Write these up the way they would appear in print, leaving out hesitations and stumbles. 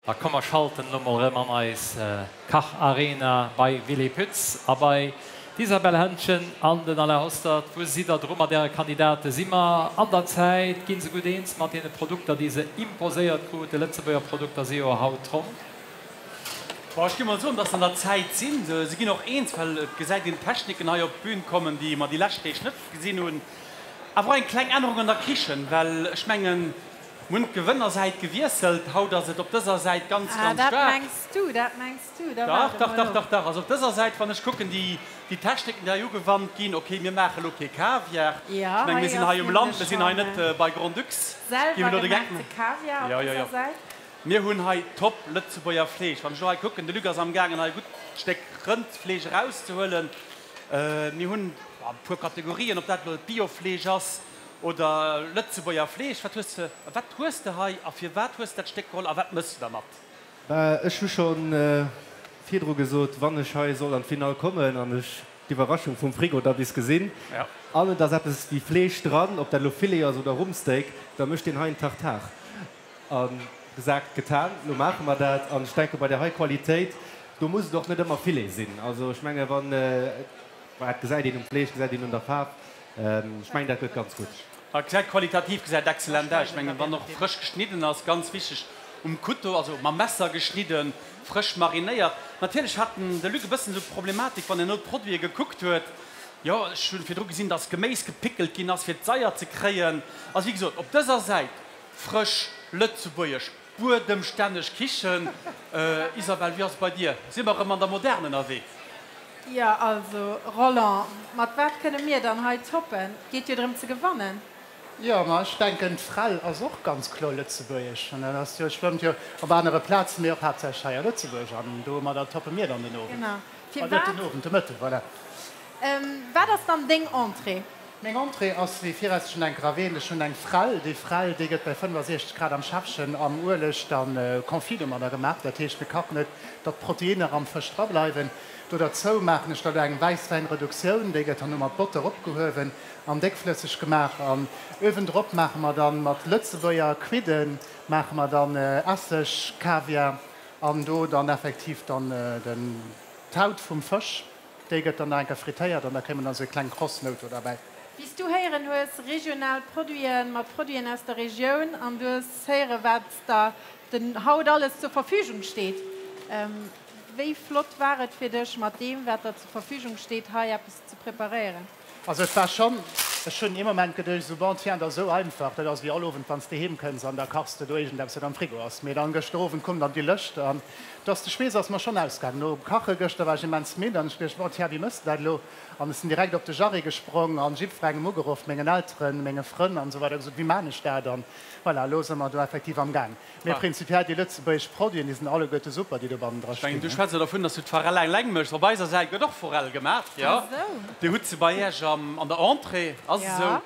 Da komm mer schalten elo mol erëm an eis Kacharena bei Willy Pütz a bei d'Isabelle Hentgen an den Alain Hostert. Wou sidd der dru mat äre Kandidate? Si mer an der Zäit? Gi se gutt eens mat deene Produkter, déi se imposéiert krute? Lëtzebuerger Produkter si jo haut ronn. Bon, ech géif mol soen, dass se an der Zäit sinn. Se ginn och eens, well et gesäit een Techniken hei op d'Bün kommen, déi mer déi lescht Deeg net gesinn hunn. Awer och eng kleng Ännerung an der Kichen, well ech mengen, Mir hunn d'Gewënnersäit gewiesselt. Haut ass et op dëser Säit ganz, Ah, ganz dat staark. mengs du, dat mengs du. Da Dach, waarde dach, mol dach, of. dach, dach. Also op dëser Säit, wann ech kucken, déi, déi Techniken, déi hei ugewannt ginn, okay, mir maache elo kee Kaviar. Ech Ja, menge mir hei sinn ass hei um Land, nämlech mir sinn hei schonn net bei Grand-Ducs. Gi mir elo de Geck selwer gemaachte Kaviar op Jo, jo, dëser jo. Säit. Mir hunn hei top Lëtzebuerger Fleesch. Wann ech elo hei kucken, de Luc ass amgaangen, hei e gutt Stéck Rëndfleesch erauszehuelen. Mir hunn e puer Kategorien, ob dat elo Biofleesch ass, Oder Lëtzebuerger Fleesch, wat hues de, wat hues de hei a firwat hues de dat Stéck geholl a wat mëss de dermat? Bah, ech hu scho virdru gesot, wann ech hei soll an d'Finall kommen an ech d'Iwwerraschung vum Frigo da bis gesinn an et ass eppes wéi Fleesch dran, ob dat elo Filet ass oder Rumpsteak, da mécht deen hei en Tartare. A gesagt, getan, lo maache mer dat. An ech denke bei där hei Qualitéit, do muss et och net ëmmer Filet sinn. Also ech menge wann, dat gesäit een um Fleesch, gesäit een un der Faarf, Ech mengen dat gëtt ganz gutt. Et gesäit qualitativ gesäit excellent aus. Ech mengen wann och frësch geschnidden ass, ganz wichteg, um Couteau, also mam Messer geschnidden, frësch marinéiert. Natierlech hat den de Luc e bëssen esou d'Problematik wann en no d'Produite gekuckt huet. Jo ech hunn virdru gesinn, dass Geméis gepickelt ginn ass fir d'Saier ze kréien. Also wéi gesot, op dëser Säit frësch lëtzebuergesch Buedemstänneg Kichen. Isabelle, wéi ass et bei dir? Si mer erëm an der Moderne ënnerwee? Jo, also Roland, mat wat kënne mir dann hei toppen? Et geet jo drëm ze gewannen. Jo, ma ech denken d'Frell ass och ganz kloer lëtzebuergesch. An dat ass jo, schwëmmt jo op anere Plazen, mee och haaptsächlech hei a Lëtzebuerg. An domadder toppe mir dann den Owend. Genau. Net den Owend, de Mëtten, voilà. Wat ass dann deng Entrée? Meng Entrée ass wéi viraus schon enker erwähnt, ech hunn eng Frell. Déi Frell, déi gëtt bei 65 Grad am Schäffchen am Ueleg dann confit domadder gemaach. Dat heescht, mir kachen et, datt d'Proteinner am Fësch dra bleiwen. Do derzou maachen ech da lo eng Wäisswäinreduktioun, déi gëtt dann no mat Botter opgehuewen an déckflësseg gemaach. An uewendrop maache mer dann mat Lëtzebuerger Quidden maache mer dann Esseg, Kaviar an do dann effektiv dann den d'Haut vum Fësch. Déi gëtt dann nach eng Kéier frittéiert an da kréie mer dann esou e kleng Krossnout do derbäi. Wéi s du héieren hues, regional Produiten mat Produiten aus der Regioun an du hues héieren, wat der den haut alles zur Verfügung steet. Wéi flott war et fir dech, mat deem, wat der zur Verfügung steet, hei eppes ze preparéieren? Also et war schonn, ech hunn ee Moment geduecht esou, bon tiens, dat ass esou einfach, dat ass wéi all Owend wann s de heem kënns an da kachs de do iergendeppes wat am Frigo ass. Mee dann gëschter Owend koum dann déi Lëscht an du ass de Schweess ass mer schonn ausgaangen. Nom Kache gëschter war ech immens midd an ech geduecht, bon tiens, wéi mëss de dat elo? An ech sinn direkt op de Jarret gesprong an jiddwerengem ugeruff, mengen Elteren, menge Frënn an esou weider, gesot, wéi maan ech dat? An voilà, elo si mer do effektiv am Gaang. Mee prinzipiell, déi lëtzebuergesch Produiten, déi sinn alleguerte super, déi do bannendra Ech mengen, stinn. du schwätz jo dervun, dass du d'Forell eleng méchs. Op eiser Säit gëtt och Forell gemaach, jo. Dir hutt se bei Iech an der Entrée, ass et esou?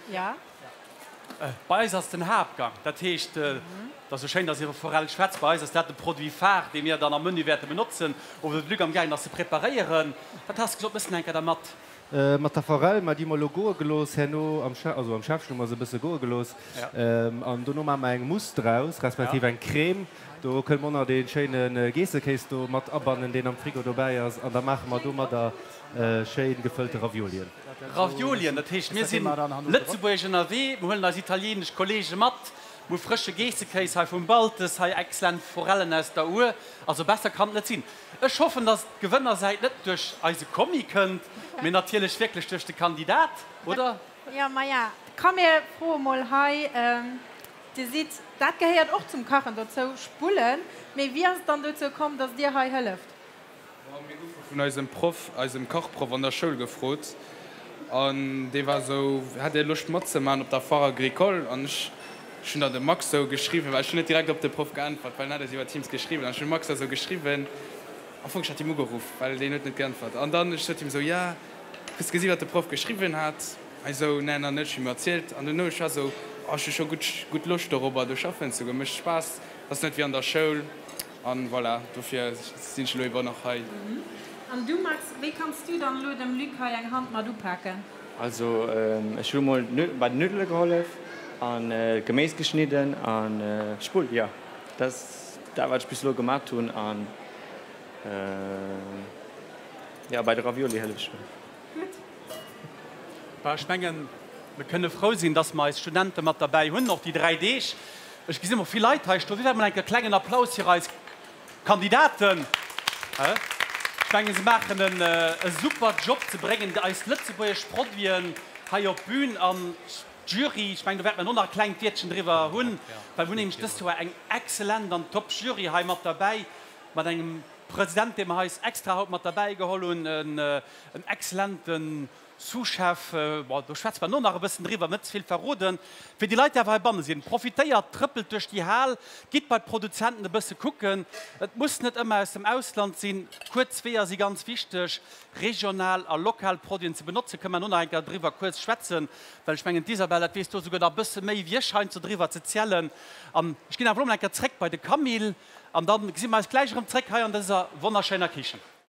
Bei eis ass den Haaptgang. Dat heescht, et ass jo schéin, dass Dir iwwer Forell schwätzt. Bei eis ass dat de Produit phare, dee mir dann am Menü wäerte benotzen oder de Luc amgaangen ass ze preparéieren. Wat has de gesot, mëss en enker dermat? Mat der Forell, ma déi hu mer elo goe gelooss herno am Schä, also am Schäffchen hu mer se e bësse goe gelooss. An dono maache mer eng Mousse draus, respektiv eng Crème. Do kënne mer och nach dee schéine Geessekéis do mat abannen, deen am Frigo dobäi ass. An da maache mer domadder schéi gefëllte Raviolien. Raviolien, dat heescht, mir si lëtzebuergesch ënnerwee, mir huelen eis italienesch Kollege mat, mir hu frësche Geessekéis hei vum Baltes, hei exzellent Forellen aus der Our. Also besser kann et net sinn. Ech hoffen, dass d'Gewënnersäit net duerch eise Commis kënnt, mee natierlech wierklech duerch de Kandidat, oder? Jo, maja, komm mir froe mol hei. Dir sidd, dat gehéiert och zum Kachen dozou, spullen. Mee wéi ass et dann dozou komm, dass dir hei hëlleft? Bon, mir goufe vun eisem Proff, eisem Kachproff an der Schoul gefrot an dee war esou, Hätt Dir Loscht matzemaachen op der Foire Agricole? An ech hunn dann dem Max esou geschriwwen, well ech hunn net direkt op de Proff geäntwert, well en hat eis iwwer Teams geschriwwen an ech hunn dem Max da esou geschriwwen, am Fong ech hat him ugeruff, well deen huet net geäntwert an dann ech sot him esou, ja, hues de gesi wat de Proff geschriwwen hat? Hei esou, nee, nach net, ech hu him erzielt an duerno ech war esou, oh ech hu scho gutt gutt Loscht dorobber do schaffen ze goen, mécht Spaass, ass net wéi an der Schoul. An voilà, dofir sinn ech elo eben och hei. An du Max, wéi kanns du dann elo dem Luc hei eng Hand mat upaken? Also ech hu mol bei den Nuddele gehollef an Geméis geschnidden an Spull, jo dat. dat wat ech bis elo gemat hunn an jo bei de Ravioli hëllef ech mir. Gutt. Bah, ech mengen, mir kënne frou sinn, dass mer eis Studente mat derbäi hunn, och déi 3 Deeg. Ech gesinn och vill Leit hei stoen. Wéi wär mol eng Kéier e klengen Applaus fir eis Kandidaten? Ech mengen, se maachen e super Job. Se bréngen eis lëtzebuergesch Produiten hei op d'Bün an d'Jury, ech mengen, do wäerte mer elo nach e klengt Wiertchen driwwer hunn, well mir hunn nämlech dëst Joer eng excellent an top Jury hei mat derbäi, mat engem President, dee mer eis extra haut mat derbäi geholl hunn, en excellente Sous-Chef. Bon, do schwätze mer elo nach e bëssen driwwer, net ze vill verroden. Fir déi Leit, déi awer heibanne sinn, profitéiert, trëppelt duerch déi Hal, gitt bei d'Produzenten e bësse kucken. Et muss net ëmmer aus dem Ausland sinn. Kuerz Weeër si ganz wichteg, regional a lokal Produiten ze benotzen. Kënne mer elo nach eng Kéier driwwer kuerz schwätzen, well ech mengen, d'Isabel, dat weess do souguer nach e bësse méi wéi ech heiansdo driwwer ze zielen. An ech ginn awer elo mol eng Kéier zréck bei de Camille. An dann gesi mer eis gläich erëm zréck hei an dëser wonnerschéiner Kichen.